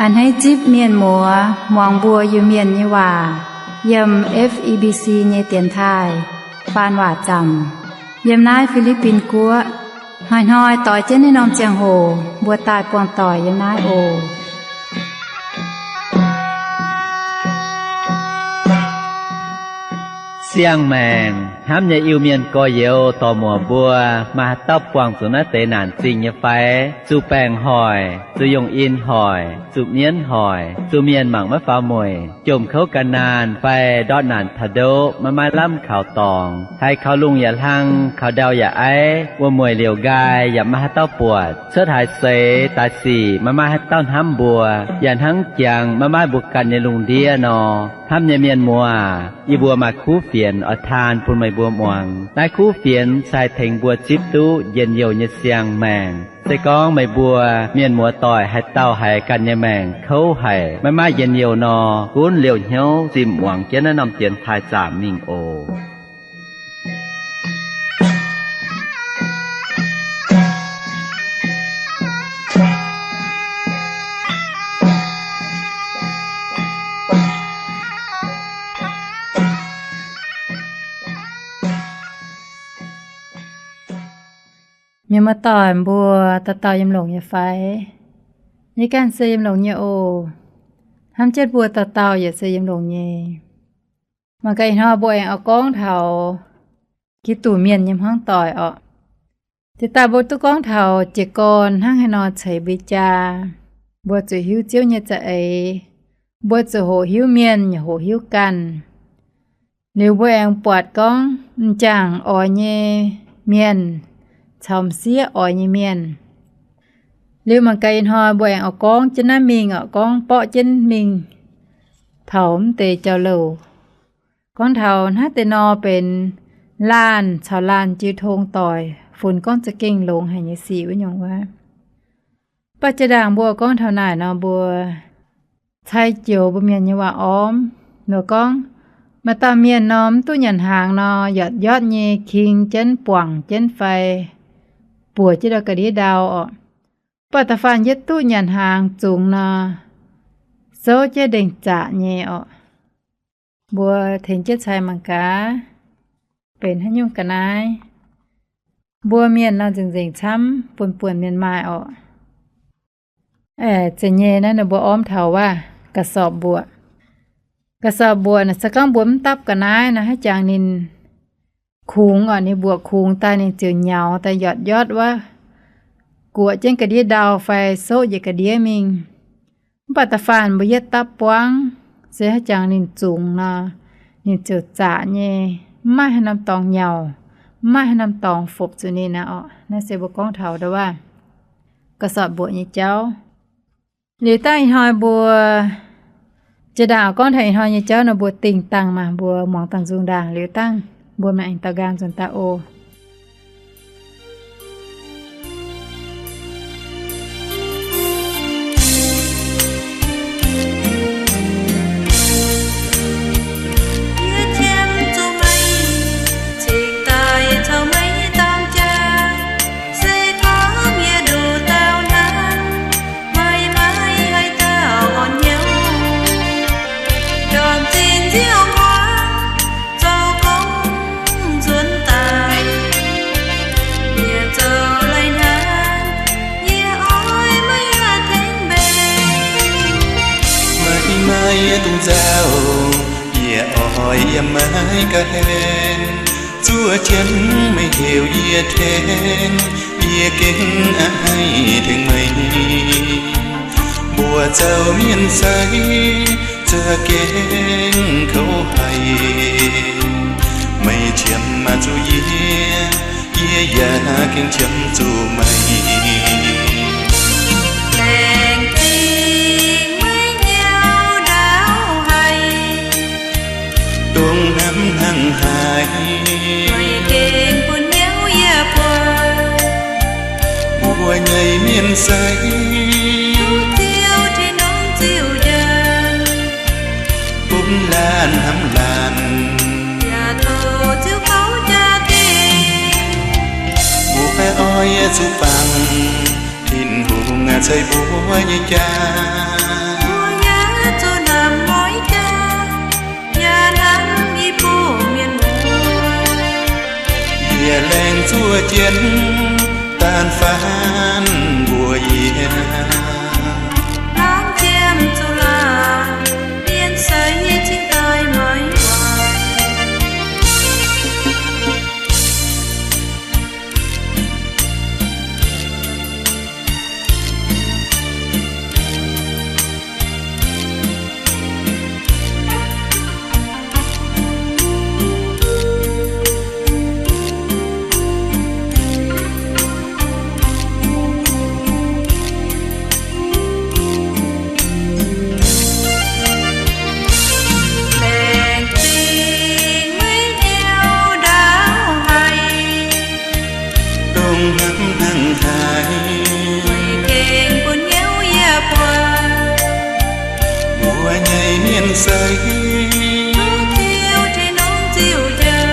A'hneiv zipv mienh muoz muangx mbuo Iu-Mienh nyei waac yiem F E B C nyei dienx taaih faan waac zaamc yiem naaiv Fi^li^bin Guoqv. Hnoi-hnoi doix jienv naaiv norm ziangh hoc mbuo daaih buangh doic yiem naaiv oc. Siang-maengc hnamv nyei Iu-Mienh gorx-youz dorc-muoc mbuo, maaih haaix dauh buangh zuqc naaiv deix naanc zingh nyei fai? Zuqc baengc hoic, zuqc yungh in hoic, zuqc mienv hoic, zuqc mienh mangc maiv faaux mueic, jomc kouv gan naanh fai ndortv naanc taux ndoqv maiv maaih lamh kaux dorngx, haiz kaux lungh yaac hlang, kaux ndau yaac aiv, wuom-mueic liouc nqaai yaac maiv maaih haaix dauh buatc, cuotv haaix seix daaih sic maiv maaih haaix dauh hnamv mbuo, yaac hnangv jangx maiv maaih mbuo ganh nyei lungh ndiev nor. Hnamv nyei mienh muoz, yie mbuo maaih kuv fienx oix taan bun meih mbuo muangx. Naaiv kuv fienx se haih tengx mbuo zipv duqv njien-youh nyei siang-maengc. Se gorngv meih mbuo mienh muoz doic haaix dauh haiz ganh nyei maengc kouv haic, maiv maaih njien-youh nor, gunv liouh hnyouv zinh muangx jienv naaiv norm dienx taaih zaamc mingh oc. Mienh muoz-doic mbuo, dauh dauh yiem longx nyei fai? Yie ganh se yiem longx nyei oc. Hnamv jienv mbuo dauh dauh yaac se yiem longx nyei. Mangc gaax ih hnoi mbuo aengx oix gorngv taux Giduc mienh nyei hmuangv doic orqc. Jiex daaih mbuo duqv gorngv taux jiez gorn hnangv haaix nor ceix mbuo jaa. Mbuo zuqc hiuv Ziouv nyei za'eix. Mbuo zuqc hoqc hiuv mienh yaac hoqc hiuv ganh. Liuz mbuo aengx buatc gorngv m'jangc oix nyei mienh caux m'sieqv oix nyei mienh. Liuz mangc gaax ih hnoi mbuo aengx oix gorngv jienv naaiv mingh orqc, gorngv borqv jienv mingh taux mv deix jauv-louc. Gorngv taux naaiv deix nor benx laanh caux laanh jiu tong doic funx gorngv za'gengh longx haic nyei sic wuov nyungc wuov. Mv baac jiex ndaangc mbuo gorngv taux naaic nor mbuo cai joux mbuo mienh nyei waac-ormv nor gorngv, maaih dauh mienh nor mv duqv nyanc hnaangx nor, yotv yotv nyei king jienv buangc jienv fai buoc jienv ndau ga'ndiev ndau orqc. Mv baac da'faanh yietv duqv nyanc hnaangx zungx nor, souv jienv ndengh zaqc nyei orqc. Mbuo tengx jienv cai mangc gaax, benx haaix nyungc ga'naaiv. Mbuo mienh nor nzengc-nzengc camv, buonc-buonc mienh maaih orqc. Aeqv, zeiz nyei naaiv ninh mbuo ormv taux waac กระสอบ mbuoqc. กระสอบ mbuoqc naaic se gorngv mbuo mv dapv ga'naaiv nor, haaix jangx ninh kungx orqc, ninh mbuoqc kungx daaih ninh ziouc nyaux daaih yotv yotv wuov, guoqv jienv ga'ndiev ndau fai souv njiec ga'ndiev mingh. Mv baac da'faanh mbuo yietv dapv buangv, se haaix jangx ninh zungx nor, ninh ziouc zaqc nyei, mv maaih haaix norm dorngx nyaux, mv maaih haaix norm dorngx fopc zuqc ninh aqv orqc. Naaiv se mbuo gorngv taux ndau waac กระสอบ mbuoqc nyei jauv. Liuz dangh ih hnoi mbuo jiex ndaangc gorngv taux ih hnoi nyei jauv nor, mbuo dingh dangh maah, mbuo muangx dangh nzung ndaangc liuz dangh mbuo maaih aengx daux nqaang nzuonx daaih oc. Maiv maaih dongh nzauh, yie oix yiem maiv ga'hlen, zuov jienv meih heuc yie tengx, yie gengh a'hneiv tengx meih. Mbuo zoux mienh sai, za'gengh kouv haic, meih qiemx maiv zuqc yie, yie yaac gengh qiemx zuqc meih. Laengz zingh meih nyei ndaauv haic, dongh hnamv hnangv haaix, meih gengh bun hnyouv yie buatc. Mbuo nyei mienh sai, duqv ziouc tin-dorngh ziouc njaaux, bun laanh hnamv laanh, yaac tov ziouc kouv jaa-dingh. Mbuo oix zuqc bangc Tin-Hungh ceix mbuo nyei jaa. zuov jienv, daan faanv mbuox yie, laanh jiem zuqc laanh, mienh seix cingx daaih maiv waaic. Laengz zingh maiv niouv ndaauv haic, dongh hnamv hnangv haaix, weic gengh bun hnyouv yie buatc. Mbuo nyei mienh seix, ziouc tengx nongx ziouc jaa,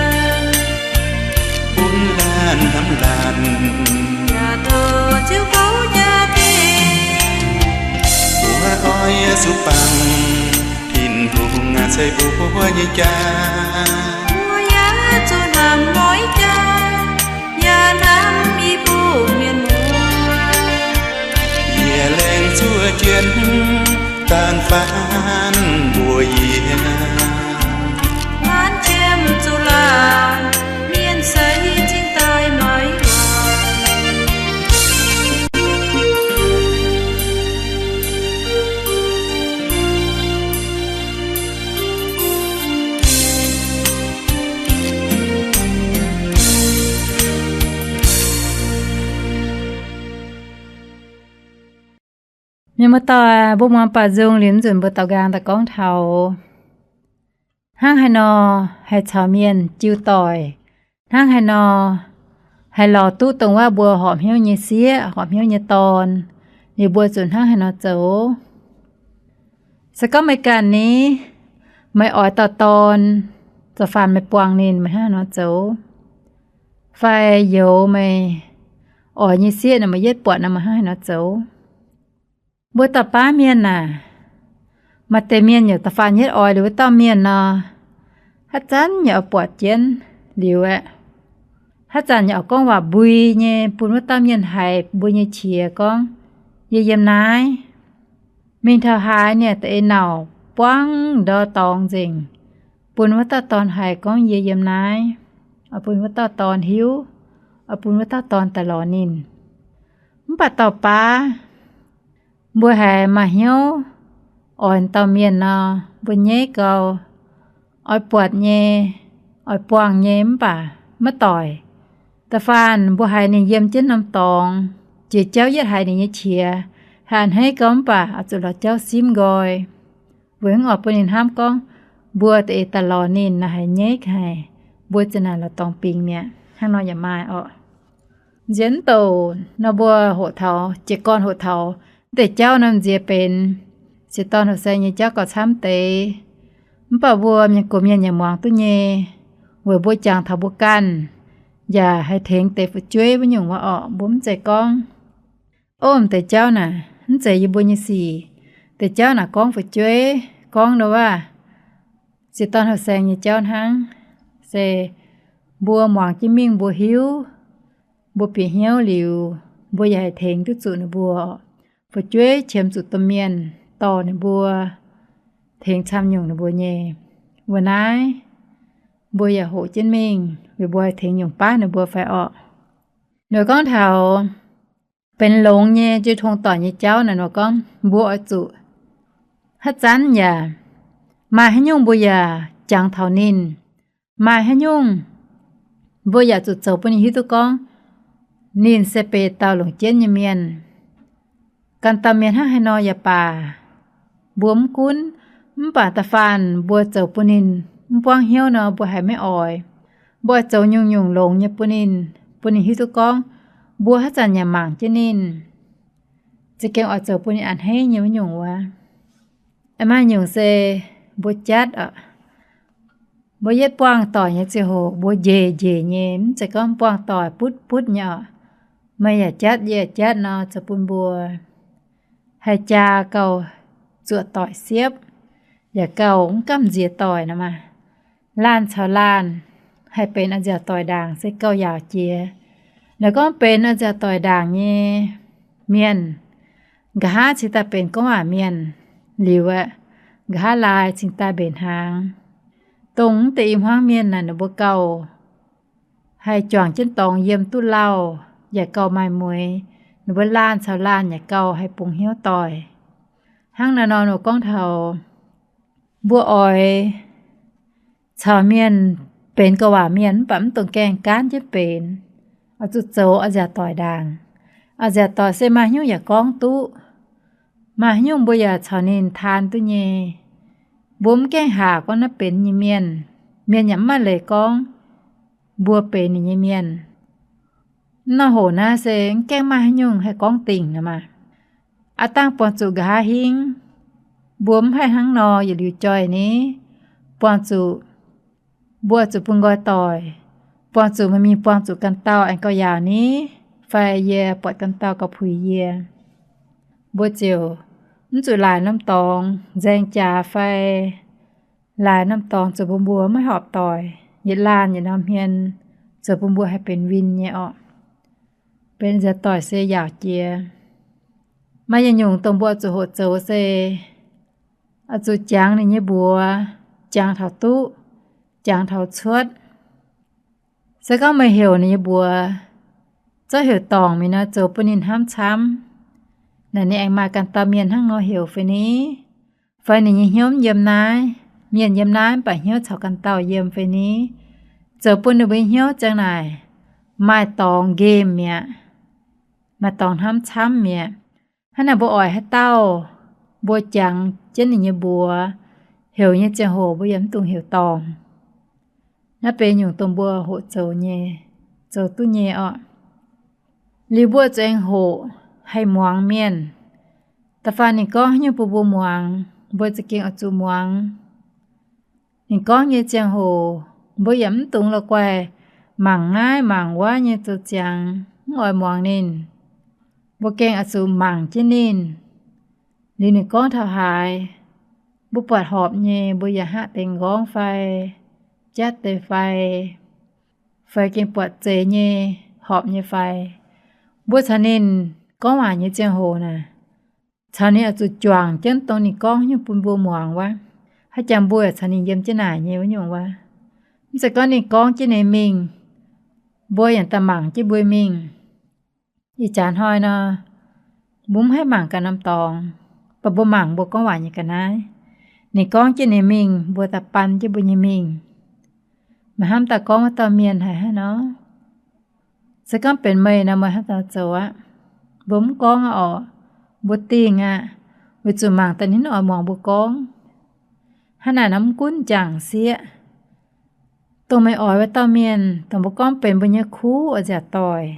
bun laanh hnamv laanh, yaac tov ziouc kouv jaa dingc. Mbuo oix zuqc bangc Tin-Hungh ceix mbuo nyei jaa. Mbuo yaac zuqc hnamv mueiz jaa, yaac hnamv i buo mienh muoz. Yie laengz zuov jienv, daan faanv mbuox yie, laanh jiem zuqc laanh, mienh seix cingx daaih maiv waaic. Mienh muoz-doic, mbuo muangx baaux nzung liuz, mv nzunc mbuo daaux nqaang daaih gorngv taux hnangv haaix nor haih caux mienh jiu doic, hnangv haaix nor haih lorz duqv dongh wuov mbuo horpc hnyouv nyei sieqv, horpc hnyouv nyei dorn, liuz mbuo zuqc hnangv haaix nor zoux. Se gorngv meih ganh ni, meih oix dauh dorn, da'faanh meih buangh ninh, meih hnangv haaix nor zoux? Fai youz meih oix nyei sieqv nor, meih yietv buatc nor, meih hnangv haaix nor zoux? Mbuo dauh baav mienh aah, maaih deix mienh yaac da'faanh yietv oix liuz wuov dauh mienh nor, haaix zanc yaac oix buatc jienv liuz aeqv, haaix zanc yaac oix gorngv waac mbui nyei bun wuov dauh mienh haiz mbuo nyei qiex gorngv, yie yiem naaiv. Mingh taux haaix ninh da'eix nauc buangv ndor dorngx nzengc, bun wuov dauh dorn haiz gorngv yie yiem naaiv, oix bun wuov dauh dorn hiuv, oix bun wuov dauh dorn daaih lorz ninh. Mv baac dauh baav, mbuo haiz maaih hnyouv oix dauh mienh nor, mbuo nyeiv gau, oix buatc nyei, oix buangh nyei mv baac maiv doic. Da'faanh mbuo haiz ninh yiem jienv norm dorngx, jiex jauv yietv haiz ninh nyei qiex, haiz a'hneiv gau mv baac oix zuqc lorz jauv simv nqoi. Weic mv oix bun ninh hnamv gorngv mbuo da'eix daaih lorz ninh nor haiz nyeiv haic, mbuo ziouc naaic lorz dorngx bingx mi'aqv. Hnangv nor yaac maaih orqc. Nziex mv douc nor mbuo hoqc taux, jiez gorn hoqc taux mv deix jauv nor nziex benx sieqv dorn houh saeng nyei jauv gauh camv deix. Mv baac mbuo mienh gox mienh yaac muangx duqv nyei, weic mbuo jangx taux mbuo ganh yaac haih tengx deix fu'jueiv wuov nyungc wuov orqc. Mbuo mv zeiz gorngv, ov, m'deix jauv naaic mv zeiz yie mbuo nyei sic. Deix jauv naaic gorngv fu'jueiv, gorngv ndo wuov, sieqv dorn houh saeng nyei jauv hnangv. Se mbuo muangx jienv mingh mbuo hiuv, mbuo bieqc hnyouv liuz, mbuo yaac haih tengx duqv zuqc ninh mbuo. Fu'jueiv qiemx zuqc domh mienh dorh ninh mbuo, tengx camv nyungc ninh mbuo nyei. Weic naaiv mbuo yaac hoqc jienv mingh weic mbuo haih tengx nyungc baav ninh mbuo fai orqc. Ninh gorngv taux benx longx nyei jiu tong doic nyei jauv naaic, ninh gorngv mbuo oix zuqc haaix zanc yaac maaih haaix nyungc mbuo yaac jangx taux ninh. Maaih haaix nyungc mbuo yaac zuqc zoux bun ninh hiuv duqv gorngv ninh se benx dauh longc jienv nyei mienh. Ganh dauh mienh hnangv haaix nor yaac baac, mbuo mv gunv, mv baac da'faanh mbuo zoux bun ninh mv buangv hnyouv nor, mbuo haiz maiv oix. Mbuo oix zoux nyungc-nyungc longx nyei bun ninh, bun ninh hiuv duqv gorngv mbuo haaix zanc yaac mangc jienv ninh. Za'gengh oix zoux bun ninh a'hneiv nyei wuov nyungc wuov. Maaih nyungc se mbuo jatv orqc. Mbuo yietv buangh doic nyei ziangh hoc mbuo njeic-njeic nyei, mv zeiz gorngv buangh doic butv-butv nyei orqc. Meih yaac jatv, yie yaac jatv nor, zoux bun mbuo haih jaa gauh zuoqc doic siepv, yaac gauh mv gamh nziex doic nor maah. Laanh caux laanh haih benx a'nziaauc doic ndaangc se gauh yaauc jiex. Naaiv gorngv benx a'nziaauc doic ndaangc nyei mienh, nqa'haav cingx daaih benx gorngv waac mienh liuz aqv, nqa'haav laai cingx daaih mbenc hnaangx. Dongh mv deix i hmuangv mienh naaic ninh mbuo gauh haih juangc jienv dorngx yiem duqv lauh, yaac gauh maaih mueix, ninh mbuo laanh caux laanh yaac gauh haih bungx hnyouv doic. Hnangv naaiv nor, ninh gorngv taux mbuo oix caux mienh benx gauh waac mienh mv baac mv dungx gaengh gaanv jienv benx, oix zuqc zoux a'nziaauc doic ndaangc. A'nziaauc doic se maaih haaix nyungc yaac gorngv duqv, maaih haaix nyungc mbuo yaac caux ninh taan duqv nyei. Mbuo mv gaengh haac gorngv naaiv benx nyei mienh, mienh yaac mv maaih leiz gorngv mbuo benx ninh nyei mienh. Mv norm hoc naaiv se mv gaengh maaih haaix nyungc haih gorngv dingc nor maah. Aav dangh buangh zuqc nqa'haav hingv, mbuo mv haih hnangv nor yietc liuz joih ni. Buangh zuqc mbuo zuqc bun nqoi doic, buangh zuqc meih mingh buangh zuqc ganh dauh aengx gauh yaauc ni, fai yie buatc ganh dauh gauh puix yie. Mbuo ziouc mv zuqc laaic norm dorngx nzaeng jaax fai laaic norm dorngx zoux bun mbuo maiv horpc doic. Yietc laanh yietc norm hmien zoux bun mbuo haih benx win nyei orqc. Benx a'nziaauc doic se yaauc jiex. Maaih yietc nyungc dongh mbuo zuqc hoqc zoux se oix zuqc jangx ninh nyei mbuox, jangx taux duqv, jangx taux cuotv. Se gorngv meih heuc ninh nyei mbuox zorqv heuc dorngc mingh nor, zoux bun ninh hnamv camv, naaic ninh aengx maaih ganh dauh mienh hnangv nor heuc fai ni? Fai ninh nyei hnyouv yiem naaiv, mienh yiem naaiv mv baac hnyouv caux ganh dauh yiem fai ni? Zoux bun ninh mbuo hnyouv ziang naaic maaih dorngx nqemh mi'aqv, maaih dorngx hnamv camv mi'aqv. Hnangv naaic mbuo oix haaix dauh mbuo jangx jienv ninh nyei mbuox, heuc nyei ziangh hoc mbuo yaac mv dungx heuc dorngc. Naaiv benx nyungc dongh mbuo hoqc zoux nyei, zoux duqv nyei orqc. Liuz mbuo zuqc aengx hoqc haih muangx mienh. Da'faanh ninh gorngv haaix nyungc bun mbuo muangx, mbuo za'gengh oix zuqc muangx. Ninh gorngv nyei ziangh hoc mbuo yaac mv dungx la'guaih mangc naaiv mangc wuov nyei zoux ziangx mv oix muangx ninh. Mbuo gengh oix zuqc mangc jienv ninh. Liuz ninh gorngv taux haaix, mbuo buatc horpc nyei mbuo yaac hngaqv deix m'nqorngv fai jatv deix fai, fai gengh buatc zeiz nyei, horpc nyei fai, mbuo caux ninh gorngv waac nyei ziangh hoc naaic, caux ninh oix zuqc juangc jienv dongh ninh gorngv nyungc bun mbuo muangx wuov. Haaix jangx mbuo yaac caux ninh yiem jienv naaic nyei wuov nyungc wuov. Mv zeiz gorngv ninh gorngv jienv ninh mingh, mbuo yaac daaih mangc jienv mbuo mingh. Ih jaax hnoi nor, mbuo mv haih mangc ganh norm dorngx, baac mbuo mangc mbuo gorngv waac nyei ga'naaiv. Ninh gorngv jienv ninh mingh, mbuo daaih baan jienv mbuo nyei mingh. Maaih hnamv daaih gorngv wuov dauh mienh haiz haaix nor? Se gorngv benx meih nor, meih hnangv haaix nor zoux aqv? Mbuo mv gorngv aqv orqc. Mbuo dingh aqv, weic zuqc mangc daaih ninh oix muangx mbuo gorngv. Hnangv naaic nor mv gunv jangc sieqv, dongh meih oix wuov dauh mienh, dongh mbuo gorngv benx mbuo nyei kuv oix nziaauc doic,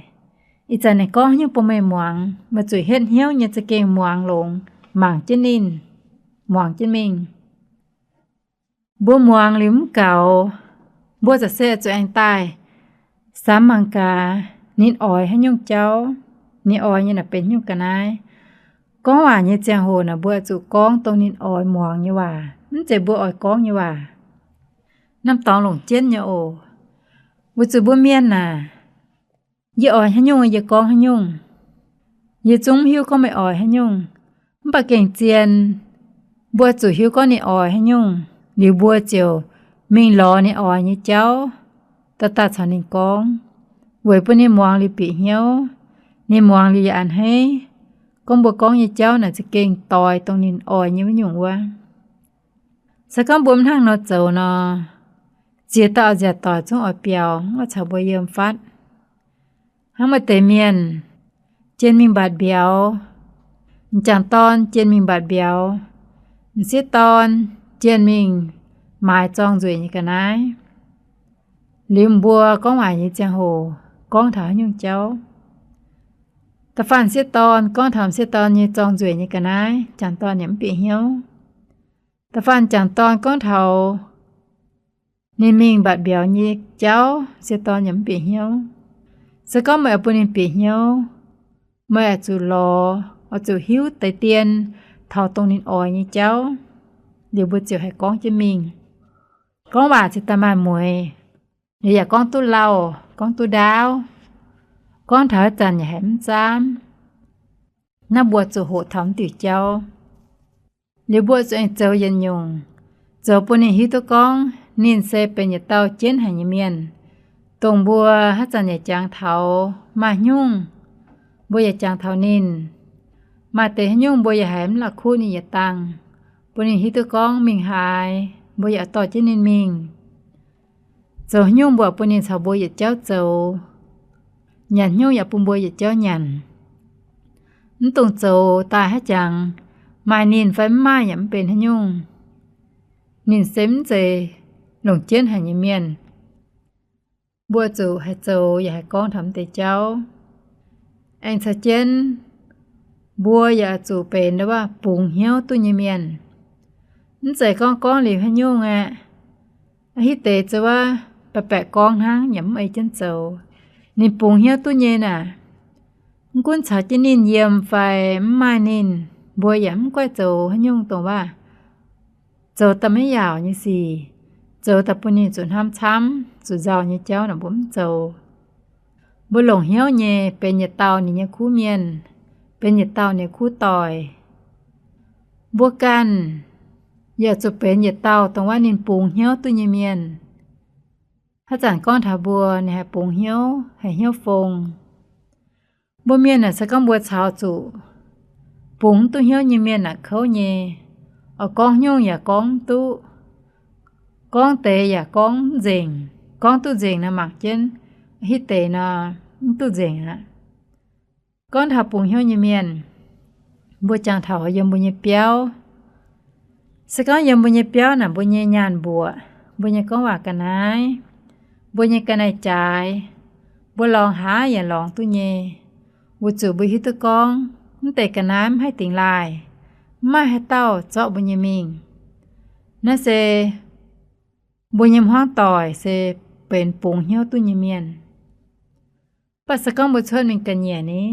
ih zanc ninh gorngv haaix nyungc bun meih muangx, meih zuqc hietv hnyouv nyei za'gengh muangx longx, mangc jienv ninh, muangx jienv mingh. Mbuo muangx liuz mv gaux, mbuo za'gengh se zuqc aengx daaih samx mangc gaax, ninh oix haaix nyungc jauv, ninh oix nyei naaic benx nyungc ga'naaiv. Gorngv waac nyei ziangh hoc naaic mbuo zuqc gorngv dongh ninh oix muangx nyei waac, mv zeiz mbuo oix gorngv nyei waac. Norm dorngx longc jienv nyei oc. Weic zuqc mbuo mienh aac, yie oix haaix nyungc yie gorngv haaix nyungc. Yie zungv mv hiuv gorngv meih oix haaix nyungc. Mv baac gengh zien, mbuo zuqc hiuv gorngv ninh oix haaix nyungc liuz mbuo ziouc mingh lorz ninh oix nyei jauv, daaih daaih caux ninh gorngv, weic bun ninh muangx liuz bieqc hnyouv. Ninh muangx liuz yaac a'hneiv gorngv mbuo gorngv nyei jauv naaic za'gengh doix dongh ninh oix nyei wuov nyungc wuov. Se gorngv mbuo mv hnangv nor zoux nor, ziex dauh nziaauc doic zungv oix biaux, mv oix caux mbuo yiem fatv. Hnangv maaih deix mienh jien mingh mbatc mbiauz, m'jangc dorn jien mingh mbatc mbiauz, m'sieqv dorn jien mingh maaiz zorng nzueic nyei ga'naaiv. Liuz mbuo gorngv waac nyei ziangh hoc gorngv taux haaix nyungc jauv? Da'faanh m'sieqv dorn gorngv taux m'sieqv dorn nyei zorng nzueic nyei ga'naaiv, m'jangc dorn yaac mv bieqc hnyouv. Da'faanh m'jangc dorn gorngv taux ninh mingh mbatc mbiauz nyei jauv, m'sieqv dorn yaac mv bieqc hnyouv. Se gorngv meih oix bun ninh bieqc hnyouv, meih oix zuqc lorz, oix zuqc hiuv deix dien taux dongh ninh oix nyei jauv, liuz mbuo ziouc haih gorngv jienv mingh. Gorngv waac ziouc daaih maaih mueix, liuz yaac gorngv duqv lauh, gorngv duqv ndaauv. Gorngv taux haaix zanc yaac haiz mv zaamv. Naaiv mbuo zuqc hoqc taux m'diuc jauv. Liuz mbuo zuqc aengx zoux yietc nyungc, zoux bun ninh hiuv duqv gorngv ninh se benx yietc dauh jienv haic nyei mienh, dongh mbuo haaix zanc yaac jangx taux. Maaih haaix nyungc mbuo yaac jangx taux ninh. Maaih deix haaix nyungc mbuo yaac haiz mv la'kuqv ninh yietc dangh, bun ninh hiuv duqv gorngv mingh haaix mbuo yaac dorh jienv ninh mingh. Zoux haaix nyungc mbuo bun ninh caux mbuo yietc jauv zoux. Nyanc haaix nyungc yaac bun mbuo yietc jauv nyanc. Mv dungx zoux daaih haiv jangx, maaih ninh fai mv maaih yaac mv benx haaix nyungc. Ninh se mv zeiz longc jienv haic nyei mienh. Mbuo zuqc haih zoux yaac haih gorngv taux m'deix jauv. Aengx caux jienv, mbuo yaac zuqc benx ndau-waav bungx hnyouv duqv nyei mienh. Mv zeiz gorngv gorngv liuz haaix nyungc aeqv, hitv deix zoux wuov baeqc baeqc gorngv hnangv yaac mv ei jienv zoux. Ninh bungx hnyouv duqv nyei naaic, mv gunv caux jienv ninh yiem fai mv maaih ninh, mbuo yaac mv goiv zoux haaix nyungc dongh waav zoux daaih maiv yaauc nyei sic, zoux daaih bun ninh zuqc hnamv camv zuqc nzauh nyei jauv naaic mbuo mv zoux. Mbuo longc hnyouv nyei benx yietc dauh ninh nyei kuv mienh, benx yietc dauh ninh kuv doic. Mbuo ganh yaac zuqc benx yietc dauh dongh waav ninh bungx hnyouv duqv nyei mienh. Haaix zanc gorngv taux mbuo, ninh haih bungx hnyouv, haih hnyouv fong. Mbuo mienh naaic se gorngv mbuo caux zuqc bungx mv duqv hnyouv nyei mienh naaic kouv nyei. Oix gorngv nyungc yaac gorngv mv duqv, gorngv deix yaac gorngv mv nzengc. Gorngv duqv nzengc nor mangc jienv, hitv deix nor mv duqv nzengc aqv. Gorngv taux bungx hnyouv nyei mienh, mbuo jangx taux yiem mbuo nyei biauv. Se gorngv yiem mbuo nyei biauv naaic mbuo nyei nyaanh mbuoqc, mbuo nyei gorngv waac ga'naaiv, mbuo nyei ga'naaiv-jaaix, mbuo lorngx haaix yaac lorngx duqv nyei, weic zuqc mbuo hiuv duqv gorngv mv deix ga'naaiv mv haih dingx laaih, mv maaih haaix dauh zorqv mbuo nyei mingh. Naaiv se mbuo nyei hmuangv doic se benx bungx hnyouv duqv nyei mienh. Mv baac se gorngv mbuo cuotv mingh ga'nyiec ni,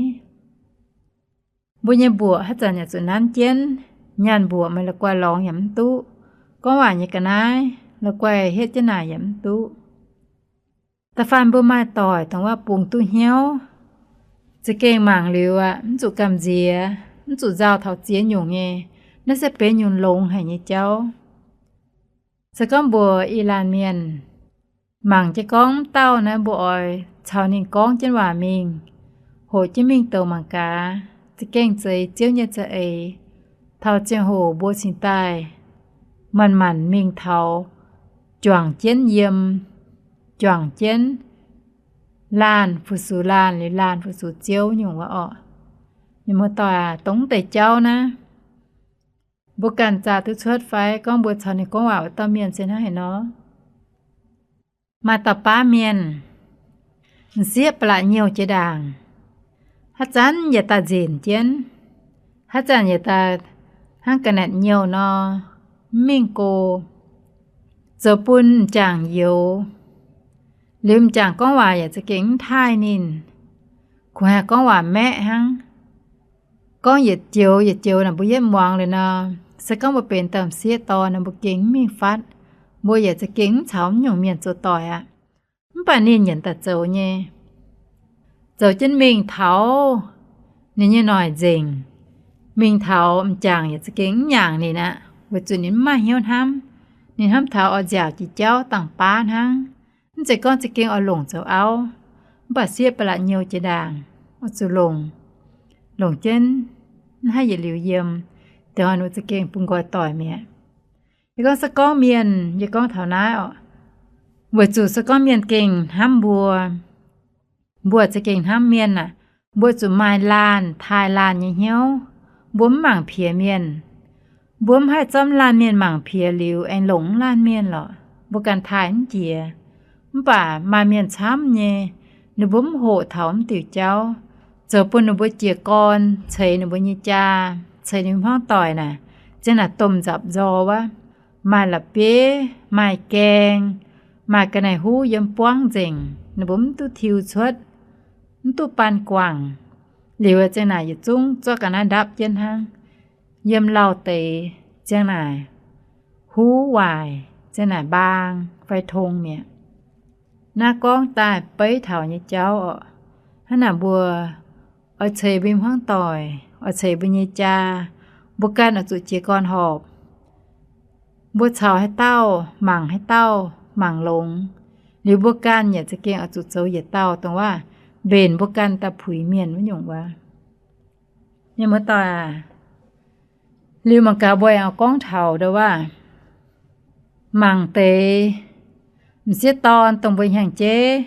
mbuo nyei mbuoqc haaix zanc yaac zuqc nanv jienv. Nyaanh mbuoqc meih la'guaih lorngx yaac mv duqv, gorngv waac nyei ga'naaiv la'guaih hietv jienv naaic yaac mv duqv. Da'faanh mbuo maaih doic dongh waav bungx duqv hnyouv, za'gengh mangc liuz aqv, mv zuqc gamh nziex, mv zuqc nzauh taux ziex nyungc nyei. Naaiv se benx nyungc longx haic nyei jauv. Se gorngv mbuo i laanh mienh mangc jienv gorngv mv dauh naaiv mbuo oix caux ninh gorngv jienv waac mingh, hoqc jienv mingh douc mangc gaax, za'gengh zeiz Ziouv nyei za'eix, taux ziangh hoc mbuo cingx daaih manc-manc mingh taux juangc jienv yiem, juangc jienv laanh fu-sux laanh liuz laanh fu-sux Ziouv nyungc wuov orqc. Mienh muoz-doic aac, dongh mv deix jauv naaiv, mbuo ganh zaqc duqv cuotv fai? Gorngv mbuo caux ninh gorngv waac wuov dauh mienh se hnangv haaix nor? Maaih dauh baav mienh, m'sieqv ba'laqc nyouh jiex ndaangc. Haaix zanc yietc daaih nzenc jienv, haaix zanc yietc daaih hnangv ga'naaiv nyouh nor, mv mingh go, zoux bun m'jangc youx. Liuz m'jangc gorngv waac yaac za'gengh mv taaih ninh, kungx haih gorngv waac maeqv hnangv. Gorngv yietc joux yietc joux naaic mbuo yietv muangx liuz nor, se gorngv mbuo benx dauh m'sieqv dorn nor, mbuo gengh mv mingh fatv, mbuo yaac za'gengh mv caux mv nyungc mienh zoux doic aqv. Mv baac ninh yietc daaih zoux nyei. Zoux jienv mingh taux ninh nyei noic nzengc, mingh taux m'jangc yaac za'gengh mv nyaangc ninh aqv, weic zuqc ninh mv maaih hnyouv hnamv. Ninh hnamv taux oix nziaauc jiex jauv dangh baav hnangv. Mv zeiz gorngv za'gengh oix longc zoux auv, mv baac sieqv ba'laqc nyouh jiex ndaangc, oix zuqc longc. Longc jienv mv haih yietc liuz yiem, deix hnoi ninh za'gengh bun nqoi doic mi'aqv. Yie gorngv se gorngv mienh, yie gorngv taux naaiv oc, weic zuqc se gorngv mienh gengh hnamv mbuo, mbuo za'gengh hnamv mienh aac, mbuo zuqc maaih laanh taaih laanh nyei hnyouv. Mbuo mv mangc piex mienh. Mbuo mv haih zorqv laanh mienh mangc piex liuz aengx longc mv laanh mienh lorqc. Mbuo ganh taaih mv jiex. Mv baac maaih mienh camv nyei, ninh mbuo mv hoqc taux mv diuc jauv, zoux bun ninh mbuo jiez gorn ceix ninh mbuo nyei jaa, ceix ninh hmuangv doic naaic, ziang naaic domh nzapc nzor wuov, maaih la'bieiv, maaih gaeng, maaih ga'naaiv huv yiem buangv nzengc, ninh mbuo mv duqv tiux cuotv, mv duqv baan guangc. Liuz ziang naaic yietc zungv zorqv ga'naaiv ndapv jienv hnangv, yiem lauh deix ziang naaic huv waaic, ziang naaic mbaang fai tong mi'aqv. Naaiv gorngv daaih beiv taux nyei jauv oc. Hnangv naaic mbuo oix ceix mbuo nyei hmuangv doic, oix ceix mbuo nyei jaa, mbuo ganh oix zuqc jiez gorn horpc. Mbuo caux haaix dauh mangc haaix dauh mangc longx, liuz mbuo ganh yaac za'gengh oix zuqc zoux yietc dauh dongh waac mbenc mbuo ganh daaih puix mienh wuov nyungc wuov. Mienh muoz-doic aac, liuz mangc gaax mbuo aengx gorngv taux ndo waac mangc deix m'sieqv dorn dongh mbuo hnyangx-jeiv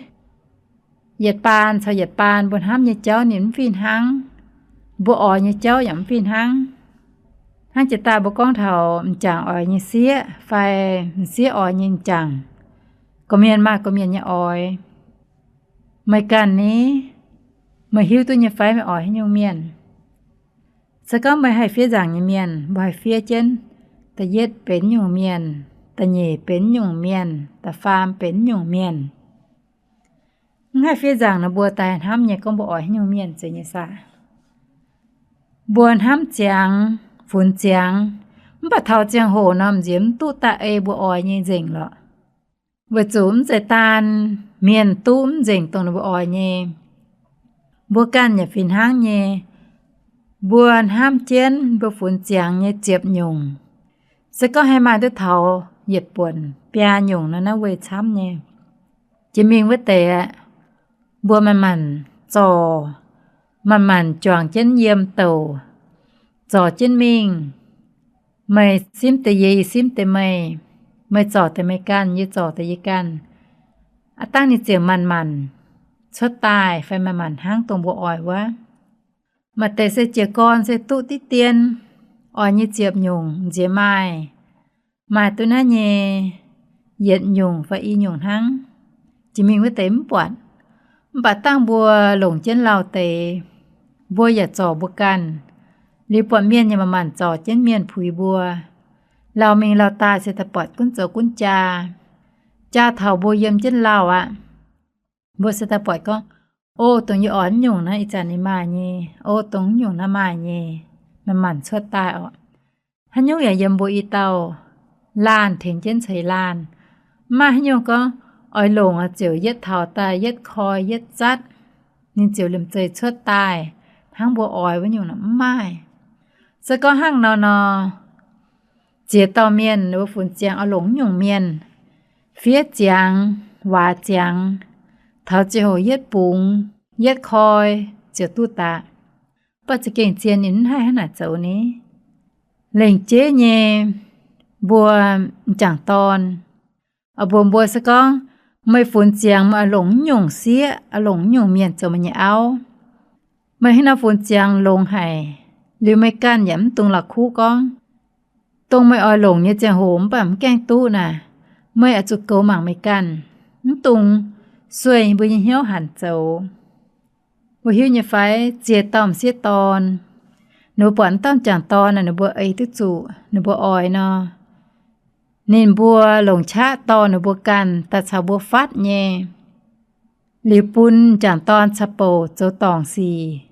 yietc baan caux yietc baan mbuo hnamv nyei jauv ninh mv fih hnangv. Mbuo oix nyei jauv yaac mv fih hnangv. Hnangv jiex daaih mbuo gorngv taux m'jangc oix nyei sieqv fai m'sieqv oix nyei m'jangc, gorqv-mienh maaih gorqv-mienh nyei oix. Meih ganh ni, meih hiuv duqv nyei fai meih oix haaix nyungc mienh? Se gorngv meih haih fiev nzaangc nyei mienh, mbuo haih fiev jienv da'yietv benx nyungc mienh, da'nyeic benx nyungc mienh, da'faam benx nyungc mienh. Mv haih fiev nzaangc nor mbuo daaih hnamv nyei gorngv mbuo oix haaix nyungc mienh zeiz nyei saah? Mbuo hnamv ziangx, funx ziangx, mv baac taux ziangh hoc nor m'nziex mv duqv daaih ei mbuo oix nyei nzengc lorqc. Weic zuqc mv zeiz daan mienh duqv mv nzengc dongh ninh mbuo oix nyei. Mbuo ganh yaac fih hnangv nyei. Mbuo hnamv jienv mbuo funx ziangx nyei ziepc nyungc, se gorngv haih maaih duqv taux yietc buonc biaa nyungc nor, naaiv weih camv nyei. Jiex mingh wuov deix aeqv, mbuo manc-manc zorc, manc-manc juangc jienv yiem douc, zorc jienv mingh. Meih simv deix yie, yie simv deix meih. Meih zorc deix meih ganh, yie zorc deix yie ganh. Aav dangv ninh ziouc manc-manc cuotv daaih fai manc-manc hnangv dongh mbuo oix wuov. Maaih deix se jiez gorn se duqv diqv dien, oix nyei ziepc nyungc nziex maaih. Maaih duqv naaiv nyei yietc nyungc fai i nyungc hnangv. Jiex mingh wuov deix mv buatc. Mv baac dangh mbuo longc jienv lauh deix, mbuo yaac zorc mbuo ganh. Liuz buatc mienh yaac manc-manc zorc jienv mienh puix mbuo. Lauh mingh lauh daaih se daaih buatc gunv zoux gunv jaa. Jaa taux mbuo yiem jienv lauh aqv, mbuo se daaih buatc gorngv, o, dongh yie oix nyungc naaiv ih zanc ninh maaih nyei, o, dongh nyungc naaiv maaih nyei, manc-manc cuotv daaih orqc. Haaix nyungc yaac yiem mbuo i dauh laanh tengx jienv ceix laanh. Mv maaih haaix nyungc gorngv oix longc ziouc yietv taux daaih yietv koi yietv zatv, ninh ziouc liemh zeih cuotv daaih hnangv mbuo oix wuov nyungc nor, mv maaih. Se gorngv hnangv nor nor, ziex dauh mienh mbuo funx ziangx oix longc nyungc mienh, fiev ziangx, waac ziangx, taux ziangh hoc yietv bungx, yietv koi, ziouc duqv daaih. Mv baac za'gengh zien ninh mv haih hnangv naaic zoux ni. Lengc jeiv nyei, mbuo m'jangc dorn, mbuox mbuo se gorngv, meih funx ziangx meih oix longc nyungc sieqv, oix longc nyungc mienh zoux meih nyei auv. Meih hnangv nor funx ziangx longx haic, liuz meih ganh yaac mv dungx la'kuqv gorngv, dongh meih oix longc nyei ziangh hoc mv baac mv gaengh duqv naaic, meih oix zuqc goux mangc meih ganh, mv dungx sueih mbuo nyei hnyouv hanc zoux. Mbuo hiuv nyei fai, ziex dauh m'sieqv dorn, ninh mbuo buatc m'dauh m'jangc dorn naaic ninh mbuo ei duqv zuqc ninh mbuo oix nor, ninh mbuo longc qaqv dorh ninh mbuo ganh daaih caux mbuo fatv nyei, liuz bun m'jangc dorn caux bouc zoux dorngc sic.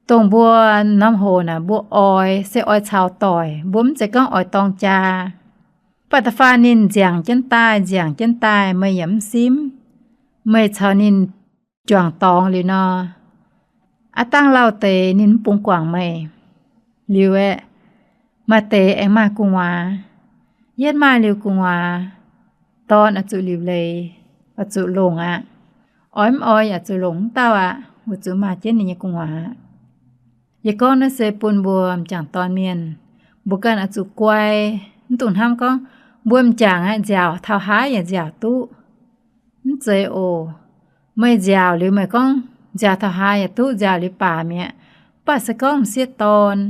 Dongh mbuo norm hoc naaic mbuo oix se oix caux doic, mbuo mv zeiz gorngv oix dorng jaa. Mv baac da'faanh ninh nziangc jienv daaih, nziangc jienv daaih, meih yaac mv simv. Meih caux ninh juangc dorngx liuz nor, aav dangh lauh deix ninh mv bungx guangc meih. Liuz aeqv, maaih deix aengx maaih gu'nguaaz. Yietv maaih liuz gu'nguaaz, dorn oix zuqc liuc leiz, oix zuqc longc aqv. Oix mv oix yaac zuqc longc mv dauh aqv, weic zuqc maaih jienv ninh nyei gu'nguaaz. Yie gorngv naaiv se bun mbuo m'jangc dorn mienh, mbuo ganh oix zuqc guai. Mv dungx hnamv gorngv mbuo m'jangc aqv, nziaauc taux haaix yaac nziaauc duqv. Mv zeiz oc. Meih nziaauc liuz meih gorngv nziaauc taux haaix yaac duqv, nziaauc liuz baac mi'aqv. Mv baac se gorngv m'sieqv dorn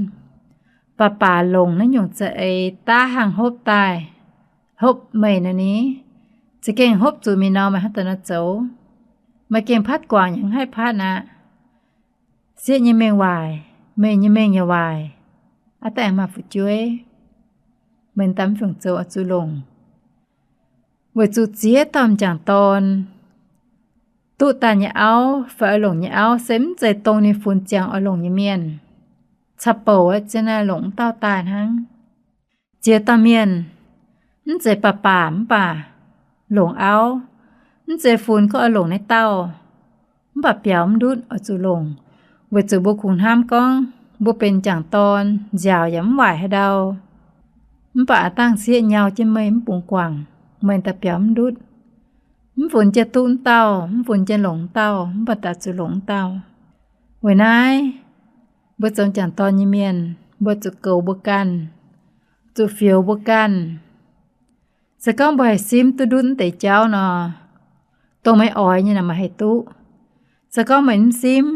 baac baac longc naaiv nyungc za'eix daav hnangv hopv daaih, hopv meih nor ni, za'gengh hopv zuqc mingh nor meih hnangv daaih nor zoux, meih gengh patv guangc yaac mv haih patv aqv. Sieqv nyei mengh waaic, meih nyei mengh yaac waaic, aav dangh aengx maaih fu'jueiv. Meih daaih mv fungc zoux oix zuqc longc. Weic zuqc ziex dauh m'jangc dorn duqv daaih nyei auv fai oix longc nyei auv se mv zeiz dongh ninh funx ziangx oix longc nyei mienh. Caux bouc zien naaiv longc mv dauh daaih hnangv. Ziex dauh mienh, mv zeiz baac baac mv baac longc auv, mv zeiz funx gorngv oix longc naaiv dauh. mv baac biaux mv ndutv oix zuqc longc, weic zuqc mbuo kungx hnamv gorngv mbuo benx m'jangc dorn nziaauc yaac mv waaic haaix ndau. Mv baac aav dangh sieqv nyau jienv meih mv bungx guangc, meih daaih biaux mv ndutv. Mv funx jienv duqv wuov dauh, mv funx jienv longc wuov dauh, mv baac daaih zuqc longc wuov dauh. Weic naaiv, mbuo zoux m'jangc dorn nyei mienh, mbuo zuqc goux mbuo ganh, zuqc fioux mbuo ganh. Se gorngv mbuo haih simv duqv ndutv wuov deix jauv nor, dongh meih oix nyei naaic meih haih duqv. Se gorngv meih mv simv,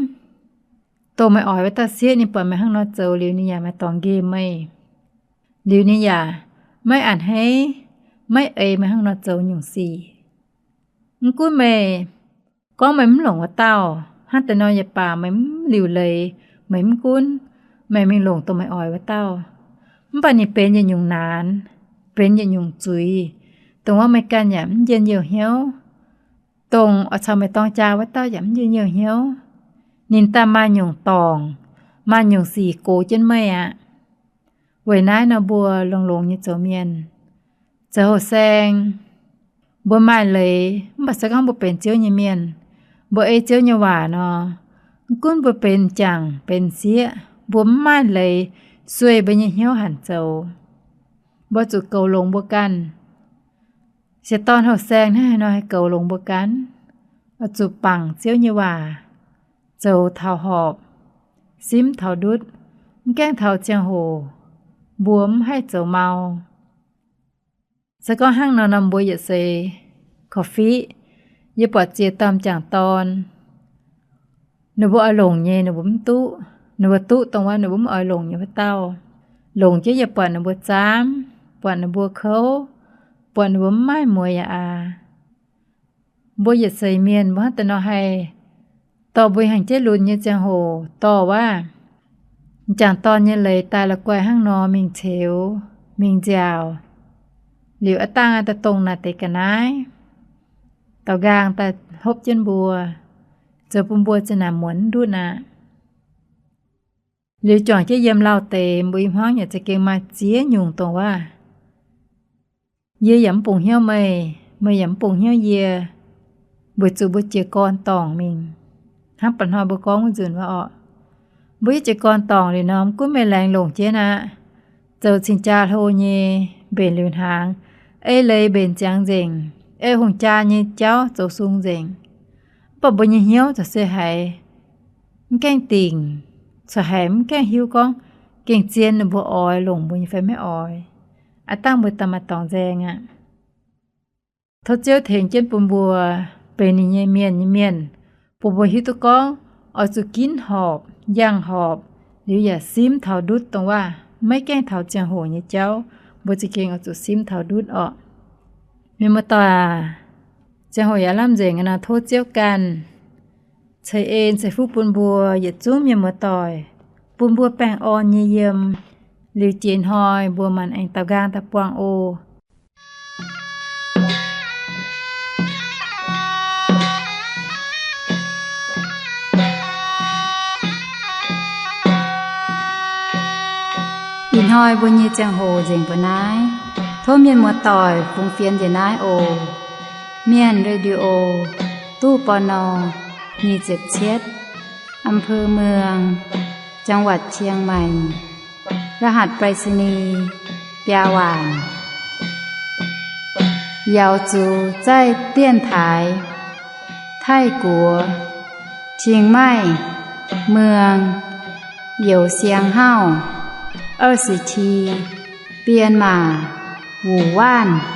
dongh meih oix wuov dauh sieqv ninh buatc meih hnangv nor zoux liuz ninh yaac maiv dorngx nqemh meih. Liuz ninh yaac maiv a'hneiv, maiv ei meih hnangv nor zoux nyungc sic. Mv gunv meih gorngv meih mv longc wuov dauh, hnangv deix nor yaac baac meih mv liuc leiz, meih mv gunv, meih mingh longc dongh meih oix wuov dauh. Mv baac ninh benx yietc nyungc naanc, benx yietc nyungc zuiz, dongh wuov meih ganh yaac mv njien-youh hnyouv, dongh oix caux meih dorng jaa wuov dauh yaac mv njien-youh hnyouv. Ninh daaih maaih nyungc dorngc, maaih nyungc sic gox jienv meih aqv. Weic naaiv nor mbuo longx-longx nyei zoux mienh, zoux houh saeng, mbuo maaih leiz, mv baac se gorngv mbuo benx Ziouv nyei mienh, mbuo ei Ziouv nyei waac nor, mv gunv mbuo benx m'jangc benx m'sieqv, mbuo mv maaih leiz sueih mbuo nyei hnyouv hanc zoux. Mbuo zuqc goux longx mbuo ganh. Se dorn houh saeng hnangv haaix nor haih goux longx mbuo ganh? Oix zuqc bangc Ziouv nyei waac, zoux taux horpc, simv taux ndutv, mv gaengh taux ziangh hoc mbuo mv haih zoux mau. Se gorngv hnangv nor nor mbuo yietc seix korv-fiqv, yie buatc ziex dauh m'jangc dorn, ninh mbuo oix longc nyei ninh mbuo mv duqv, ninh mbuo duqv dongh wuov ninh mbuo mv oix longc nyei wuov dauh. Longc jienv yaac buatc ninh mbuo zaamv, buatc ninh mbuo kouv, buatc ninh mbuo mv maaih mueiz yaac aqc. Mbuo yietc seix mienh mbuo hnangv deix nor haih dorh mbuo hengx jienv lunx nyei ziangh hoc dorh wuov m'jangc dorn nyei leiz daaih la'guaih hnangv nor mingh ceux, mingh nziaauc. Liuz aav dangh daaih dongh naaic deix ga'naaiv, daaux nqaang daaih hopv jienv mbuo, zoux bun mbuo za'naaic muonz mv ndutv aqv. Liuz juangc jienv yiem lauh deix mbuo i hmuangv yaac za'gengh maaih ziex nyungc dongh wuov, yie yaac mv bungx hnyouv meih, meih yaac mv bungx hnyouv yie, weic zuqc mbuo jiez gorn dorngc mingh. Hnangv mba'hnoi mbuo gorngv wuov nzunc wuov orqc, mbuo yie jiez gorn dorngc liuz nor, mv gunv meih laengz longc jienv aqv, zoux cing-jaa hlo nyei mbenc liuz hnaangx, ei leiz mbenc ziangx nzengc, ei hungh jaa nyei jauv zoux sung nzengc, mv baac mbuo nyei hnyouv corc se haiz mv gaengh dingc, corc haiz mv gaengh hiuv gorngv gengh zien ninh mbuo oix longc mbuo nyei fai maiv oix. Aav dangh mbuo daaih maaih dorngx nzaeng aqv. Tov Ziouv tengx jienv bun mbuo benx ninh nyei mienh nyei mienh, bun mbuo hiuv duqv gorngv oix zuqc ginv horpc, yangh horpc, liuz yaac simv taux ndutv dongh wuov, maiv gaengh taux ziangh hoc nyei jauv, mbuo za'gengh oix zuqc simv taux ndutv orqc. Mienh muoz-doic aac, ziangh hoc yaac lamh nzengc nor, tov Ziouv ganh ceix en ceix fuqv bun mbuo yietc zungv mienh muoz-doic, bun mbuo baengh orn nyei yiem. Liuz jiex hnoi mbuo maanc aengx daaux nqaang daaih buangh oc. Ih hnoi mbuo nyei ziangh hoc nzengc mbuo naaiv. Tov mienh muoz-doic fungx fienx njiec naaiv oc. Mienh Radio, ตู้ ปณ. nyic ziepc cietv, อำเภอเมือง จังหวัดเชียงใหม่ รหัสไปรษณีย์ biaa waanc. 瑶族在电台 Taiv-Guoqv, 清迈 เมือง Youh Siang Hauv, 二十七, 编码 Wu Wan.